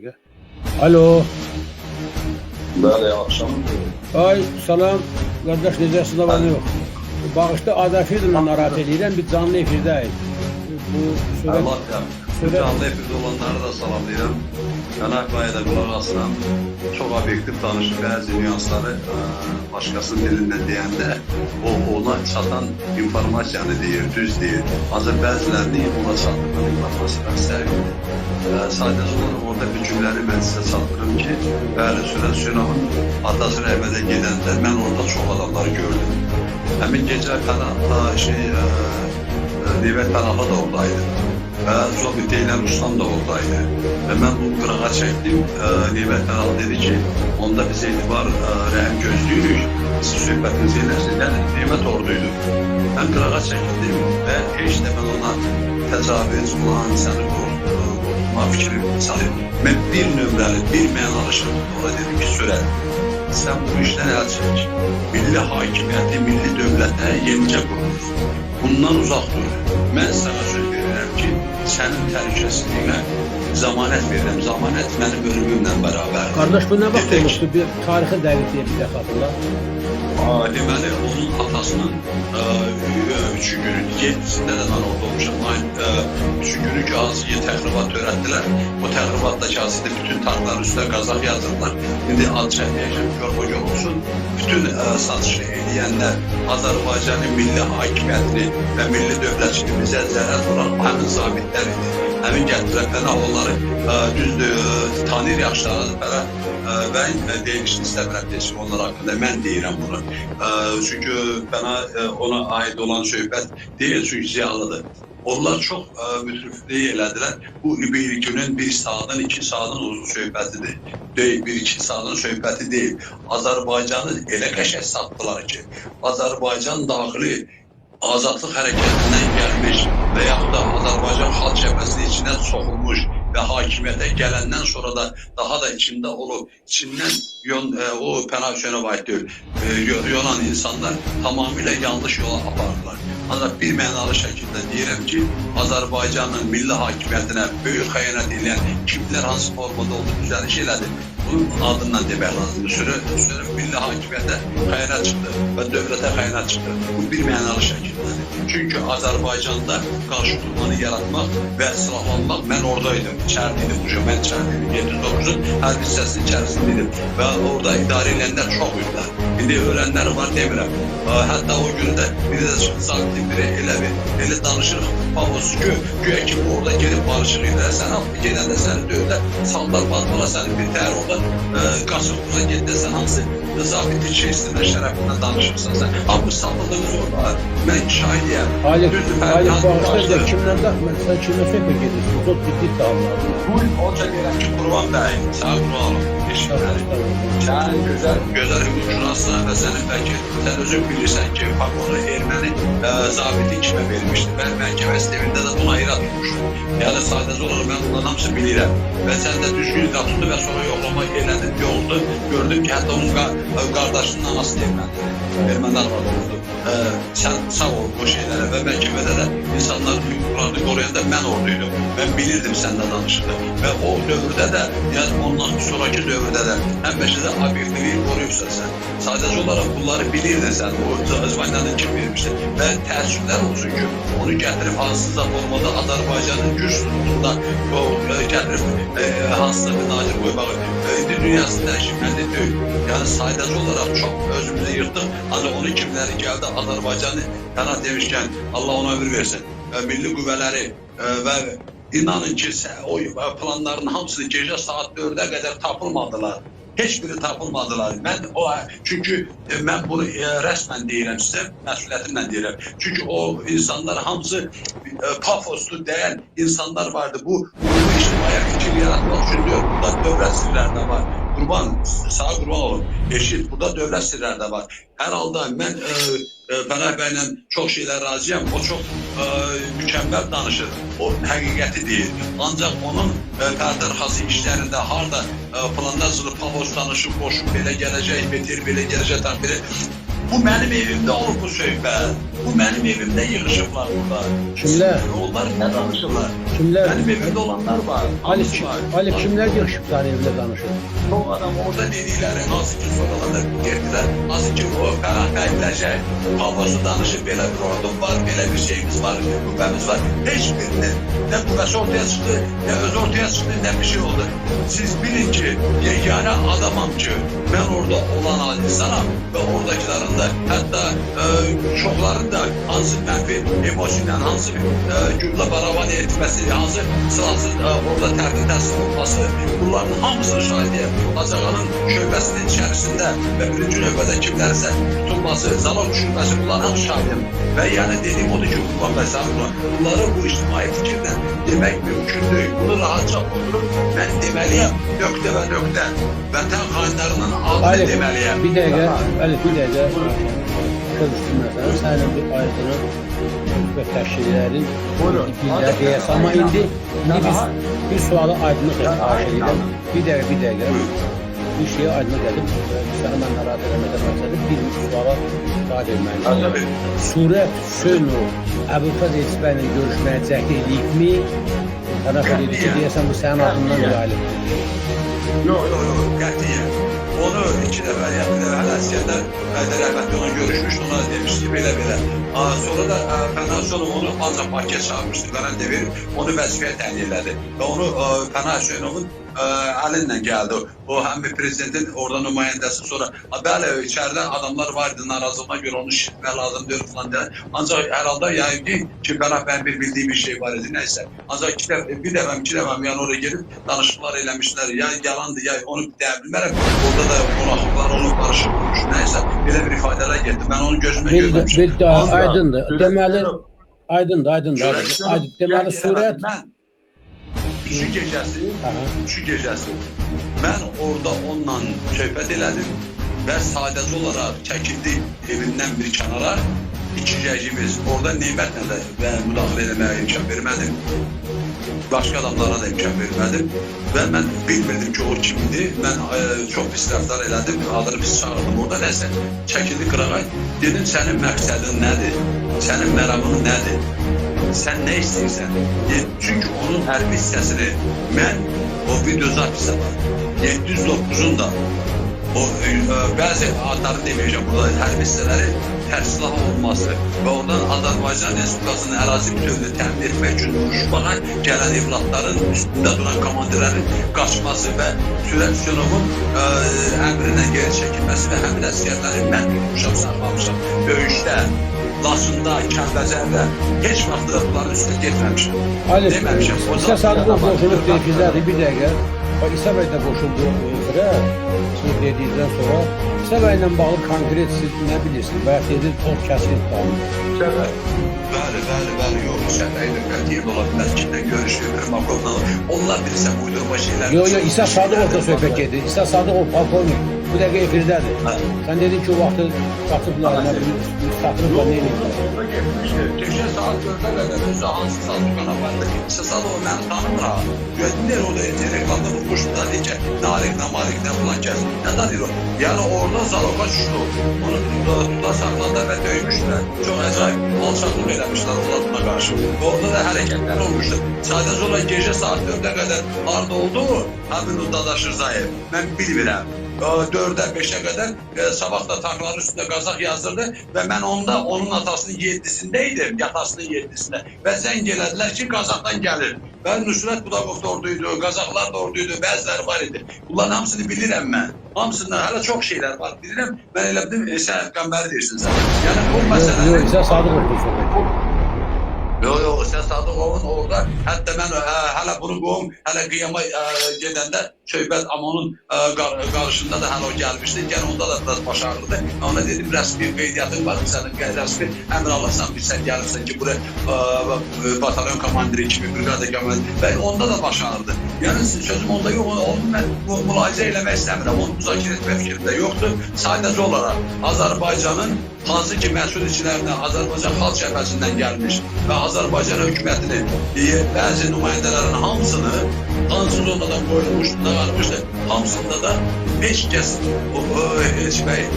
Dəqiqə. Alo. Bəli, axşam. Ay, salam. Qardaş, necəsiniz, nə var, nə yox? Bağışda Azərfirlə narahat eləyirəm, bir canlı efirdəyik. Bu sürət Allah ya. Sürət Canlı efirdə olanları da salamlayıram. Pənah bəyə də qulaq asıram. Çox obyektiv danışır, bəzi nüansları başqasının dilindən deyəndə o ona çatan informasiyanı deyir, düz deyir. Ancaq bəzilərini ona çatdıran informasiyalar səhvdir. Sadəcə olaraq orada bir cümləni mən sizə çatdırım ki, bəli, Sürət Hüseynovun atası rəhmətə gedəndə mən orada çox adamları gördüm. Həmin gecə Pənah Nemət Pənahlı da oradaydı. Və Zobit deyilən Ruslan da oradaydı. Və mən bunu qırağa çəkdim. Nemət Pənahlı dedi ki, onda biz etibar rəhim gözləyirik. Siz söhbətinizi elərsiniz. Yəni, Nemət oradaydı. Mən qırağa çəkildim və heç də mən ona təcavüz, ulan səni qorxutma fikrim salıb. Mən bir nömrəli, bir mənalı şəkildə ona dedim ki, Sürət, sən bu işdən əl çək. Milli hakimiyyəti, milli dövlətə yenicə qurulur. Bundan uzaq dur. Mən sənə söz verirəm ki, sənin təhlükəsizliyinə zəmanət verirəm. Zəmanət mənim ölümümlə bərabərdir. Qardaş, bu nə vaxt Dedik, olmuşdu? Bir tarixi dəqiq deyə bir dəfə xatırla. Deməli, onun atasının üçü günü, 7-sində də mən orada olmuşam. Ayın üçü günü ki, hansı ki təxribat törətdilər. O təxribatdakı hansı ki, bütün tankların üstünə qazaq yazırlar. İndi ad çəkməyəcəm, gör olsun. Bütün satışı eləyənlər Azərbaycanın milli hakimiyyətini və milli dövlətçiliyimizə zərər vuran həmin zabitlər idi. Həmin gətirən Pənah onları düzdür, tanıyır yaxşıları Pənah bəy deyilişini istəmirəm desin onlar haqqında. Mən deyirəm bunu. Çünki Pənah ona aid olan söhbət deyil, çünki ziyalıdır. Onlar çox mütriflik elədilər. Bu bir günün, bir saatın, iki saatın uzun söhbətidir. Deyil, bir iki saatın söhbəti deyil. Azərbaycanı elə qəşəng satdılar ki, Azərbaycan daxili azadlıq hərəkətindən gəlmiş və yaxud da Azərbaycan Xalq Cəbhəsinin içinə soxulmuş və hakimiyyətə gələndən sonra da daha da içində olub, içindən o Pənah Hüseynova aid deyil, yonan insanlar tamamilə yanlış yola apardılar. Ancaq bir mənalı şəkildə deyirəm ki, Azərbaycanın milli hakimiyyətinə böyük xəyanət edən kimlər hansı formada oldu, düzəliş elədi. Bunun adından demək lazımdır. Sürü milli hakimiyyətə xəyanət çıxdı və dövlətə xəyanət çıxdı. Bu bir mənalı şəkildədir. Çünki Azərbaycanda qarşı durmanı yaratmaq və silahlanmaq, mən oradaydım, içəridəydim, mən içəridəydim, 709-un hərbi hissəsinin içərisindəydim və orada idarə edənlər çox idilər. İndi ölənlər var demirəm. Hətta o gün də biri də çıxdı, zabitin biri elə danışır, pavosuz ki, güya ki orada gedib barışıq idilər, sən gedəndə səni dövlət sallar batmala sənin bir təhər orada qaçırdılar getdi, sən hansı zabiti çeşidindən, şərəfindən danışırsan sən. Amma bu satıldığınız orada, mən şahidiyəm. Alif, bağışla da kimlə də, sən kimlə söhbət gedirsin? Çox ciddi iddialardır. Bu, onca deyirəm ki, Qurban bəy, sağ qurban olum. Sən gözəl hüquqşünassan və sənin bəlkə sən özün bilirsən ki, Paqonu erməni zabiti kimə vermişdi və məhkəmə sistemində də buna irad tutmuşdu. Yəni sadəcə olaraq mən bunların hamısını bilirəm və sən də düzgün irad tutdu və sonra yoxlama elədim, yoxdu. Gördüm ki, hətta onun qardaşının anası da ermənidir. Ermənilər var oldu. Sən sağ ol bu şeylərə və məhkəmədə də insanların hüquqlarını qoruyanda mən oradaydım. Mən bilirdim səndə danışırdı və o dövrdə də, yəni ondan sonraki dövrdə də həmişə də obyektivliyi qoruyursan sən. Sadəcə olaraq bunları bilirdin sən, o Zvanyanı kim vermişdi və təəssüflər olsun ki, onu gətirib hansısa formada Azərbaycanın güc tutduğunda gətirib hansısa bir nazir qoymağı indi dünyasının dəyişməli deyil. Yəni sadəcə olaraq çox özümüzü yırtdıq, ancaq onu kimləri gəldi Azərbaycanı Pənah demişkən Allah ona ömür versin. Milli qüvvələri və inanın ki, o planların hamısını gecə saat 4-ə qədər tapılmadılar. Heç biri tapılmadılar. Çünki mən bunu rəsmən deyirəm sizə, məsuliyyətimlə deyirəm. Çünki o insanlar hamısı pafoslu deyən insanlar vardı. Bu ictimaiyyət fikir yaratmaq üçün deyil. Burada dövlət sirləri də var. Qurban, sağ qurban olun. Eşit, burada dövlət sirləri də var. Hər halda mən Pənah bəylə çox şeylər razıyam. O çox mükəmməl danışır. O həqiqəti deyir. Ancaq onun pərdərxası işlərində harda planlar zırı pafos danışır, qoşun belə gələcək, betir belə gələcək, belə. Bu mənim evimdə olub bu söhbət. Bu mənim evimdə yığışıblar burada. Kimlər? Onlar nə danışırlar? Kimlər? Mənim evimdə olanlar var. Ali, Hamısı var. Ali kimlər yığışıb sənin evində danışır? Çox adam orada dedikləri, hansı ki sonradan da getdilər, hansı ki o Pənah bəy biləcək, Pavlosu danışır, belə bir ordum var, belə bir şeyimiz var, qüvvəmiz var. Heç birinin nə qüvvəsi ortaya çıxdı, nə özü ortaya çıxdı, nə bir şey oldu. Siz bilin ki, yeganə adamam ki, mən orada olan insanam və oradakıların da, hətta çoxların da hansı mənfi emosiya ilə, hansı güllə baravan etməsi, hansı silahsız orada tərtib təslim olması, bunların hamısını şahidiyəm. Ağcağanın şöbəsinin içərisində və birinci növbədə kimlərsə tutulması, zalog düşürməsi, bunların hamısı şahidiyəm. Və yəni dediyim odur ki, Qurban bəy bunları bu ictimai fikirlə demək mümkün deyil. Bunu rahatca oturub mən deməliyəm, nöqtə və nöqtə. Vətən xainlərinin adını Ali, deməliyəm. bir dəqiqə, Ali, bir dəqiqə. Başa düşdüm mən səni. Səninlə bir aydını və təşkillərin billər deyəsən. Amma indi biz bir sualı aydınlıq xahiş edirəm. Bir dəqiqə, bir dəqiqə. Bir şeyi aydınlıq edib, səni mən narahat eləməkdə məqsədim bir suala cavab verməni istəyirəm. Surət Hüseynov Əbülfəz Elçibəylə görüşməyə cəhd eləyibmi? Pənah bəy dedi ki, deyəsən bu sənin adından yayılıb. Yox, yox, yox, qətiyyən. Onu iki dəfə, ya bir dəfə hələ İsgəndər bəy də rəhmətli ona görüşmüşdü, ona demişdi ki, belə-belə. Sonra da Pənah Hüseynov onu ancaq Bakıya çağırmışdı, vərən də verib, onu vəzifəyə təyin elədi. Və onu Pənah Hüseynovun əlinlə gəldi. O həm bir prezidentin orada nümayəndəsi, sonra bəli, içəridə adamlar var idi, narazılığına görə onu şişirtmək lazım deyil filan deyil. Ancaq hər halda yəqin ki, Pənah bəyin bir bildiyi bir şey var idi, nəysə. Ancaq bir dəfəm, iki dəfəm yəni oraya gedib danışıqlar eləmişlər, ya yalandır, ya onu deyə bilmərəm. Orada da qonaqlıqlar olub, barışıq olmuş, nəysə. Belə bir ifadələr getdi. Mən onu gözümlə görməmişəm. Aydındır. Deməli, aydındır, aydındır. Deməli, surət... Üçü gecəsi mən orada onunla söhbət elədim və sadəcə olaraq çəkildi evindən bir kənara, iki gecimiz orada Nemətlə də müdaxilə eləməyə imkan vermədim. Başqa adamlara da imkan vermədim və mən bilmirdim ki, o kimdir. Mən çox pis rəftar elədim, adını pis çağırdım orada. Nəsə, çəkildi qırağa, dedim sənin məqsədin nədir, sənin məramın nədir, sən nə istəyirsən? Çünki onun hərbi hissəsini mən o video zapisi var, 709-un da o bəzi adları deməyəcəm burada, hərbi hissələri tərsilah olması və oradan Azərbaycan Respublikasının ərazi bütövlüyünü təmin etmək üçün vuruşmağa gələn evladların üstündə duran komandirlərin qaçması və Sürət Hüseynovun əmrinə geri çəkilməsi və həmin əsgərləri mən tutmuşam, saxlamışam döyüşdə, Laçında, Kəlbəcərdə heç vaxt da bunların üstünə getməmişəm. Ali, İsa Sadıqov qoşulub efirdədir, bir dəqiqə. İsa bəy də qoşuldu efirə, siz dediyinizdən sonra. İsa bəylə bağlı konkret siz nə bilirsiniz? Bayaq dediniz, çox kəsin iddiamı. Bəli, bəli, bəli, yox, İsa bəylə qətiyyən ola bilər, kimlə görüşür, Primakovla, onlar bilirsən, uydurma şeylər. Yox, yox, İsa Sadıqov da söhbət gedir. İsa Sadıqov polkovnik, bu dəqiqə efirdədir. Sən dedin ki, o vaxtı qaçıblar, nə bilim, satılıblar, nə eləyiblər? Orada getmişdi. Gecə saat 4-ə qədər özü hansı satılqan apardı. İsa Sadıqov məni tanımır ha. Gördüm, o da reklamda vurmuşdu da, deyir ki, Narik, Namarik, nə filan kəs. Nə danır o? Yəni orada zaloqa düşdü. Onu tutdular, saxladılar və döymüşdülər. Çox əcaib alçaqlıq eləmişlər onlar buna qarşı. Və orada da hərəkətlər olmuşdu. Sadəcə olaraq gecə saat 4-ə qədər harada oldu, həmin o Dadaş Rzayev. Mən bilmirəm. 4-ə, 5-ə qədər sabah da tankların üstündə Qazaq yazdırdı və mən onda onun atasının 7-sində idim, yatasının 7-sində və zəng elədilər ki, Qazaqdan gəlir. Və Nusrət Budaqov da oradaydı, Qazaqlar da oradaydı, bəziləri var idi. Bunların hamısını bilirəm mən. Hamısından hələ çox şeylər var, bilirəm. Mən elə bildim, sən Qəmbəri deyirsin sən. Yəni bu məsələni... Yox, İsa Sadıqov bu söhbət. Yox, yox, İsa Sadıqovun orada, hətta mən hələ bunu qoyum, hələ qiyama gedəndə söhbət, amma onun qarşısında da hələ o gəlmişdi, yəni onda da biraz baş ağrıdı. Mən ona dedim, rəsmi qeydiyyatın var mı sənin, rəsmi əmr alırsan, bir sən gəlirsən ki, buraya batalyon komandiri kimi, brigada komandiri və onda da baş ağrıdı. Yəni sözüm onda yox, onu mən mülahizə eləmək istəmirəm, onu müzakirə etmək fikrimdə yoxdur. Sadəcə olaraq Azərbaycanın hansı ki məsul içlərinə Azərbaycan Xalq Cəbhəsindən gəlmiş və Azərbaycan hökumətini bəzi nümayəndələrin hamısını hansı zonadan qoyulmuşdu, dağıtmışdı, hamısında da heç kəs heç bəy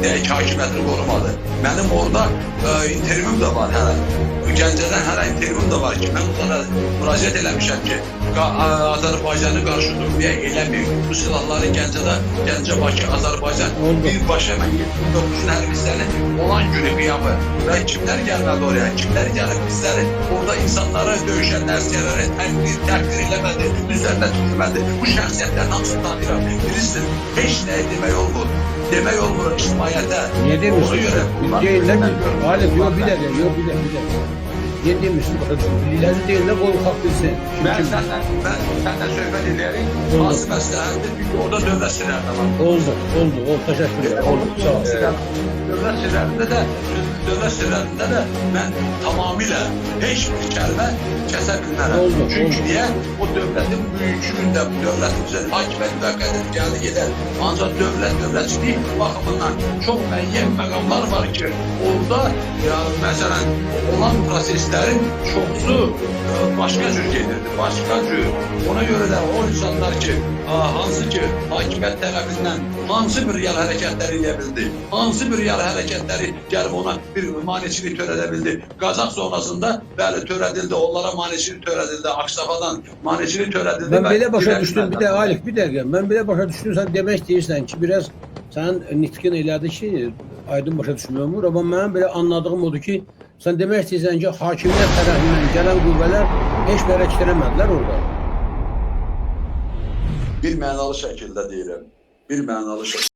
Deyək ki, hakimiyyətini qorumadı. Mənim orada intervyum da var hələ. Gəncədən hələ intervyum da var ki, mən onlara müraciət eləmişəm ki, Azərbaycanı qarşı durmaya eləməyib. Bu silahları Gəncədə, Gəncə, Bakı, Azərbaycan Oldu. birbaşa mən 79-un hərbiçiləri olan günü qiyamı və kimlər gəlmədi oraya, kimlər gəlib bizləri orada insanları döyüşən əsgərləri təhqir eləmədi, üzərinə tükürmədi. Bu şəxsiyyətlərin hamısını tanıyıram. Bilirsiniz, heç nə demək olmur. Demək olmur ictimaiyyətə. Niyə Ona demirsin? görə bunlar- Deyirlər ki, Arif, yox bir dəqiqə, yox bir dəqiqə, bir dəqiqə. Niyə demirsin? Başa düşmürəm. Bilirlər deyirlər, qoy uşaq bilsin. Kim Mən kim? sənlə, mən sənlə söhbət edərək Oldu. hansı məsləhətdir? Çünki orada dövlət sirləri də var. Oldu, oldu, oldu. Təşəkkür edirəm. Oldu, sağ ol. Dövlət sirlərində də dövlət sirlərində də mən tamamilə heç bir kəlmə kəsə bilmərəm. Oldu, Çünki oldu. niyə? O dövlətin bugünkü gündə bu dövlətimizin hakimiyyət müvəqqəti gəldi gedər. Ancaq dövlət dövlətçilik baxımından çox müəyyən məqamlar var ki, orada ya, məsələn olan proseslərin çoxsu başqa cür gedirdi, başqa cür. Ona görə də o insanlar ki, hansı ki hakimiyyət tərəfindən hansı bir real hərəkətləri eləyə bildi, hansı bir real hərəkətləri gəlib ona bir maneçilik törədə bildi. Qazaq zonasında bəli törədildi, onlara maneçilik törədildi, Aksafadan maneçilik törədildi. Mən və belə başa düşdüm, bir də irəliləndi. Arif, bir dəqiqə. Mən belə başa düşdüm, sən demək istəyirsən ki, biraz sənin nitqin elədi ki, aydın başa düşmək olmur, amma mənim belə anladığım odur ki, sən demək istəyirsən ki, hakimiyyət tərəfindən gələn qüvvələr heç bir hərəkət eləmədilər orada. Bir mənalı şəkildə deyirəm. Bir mənalı şəkildə.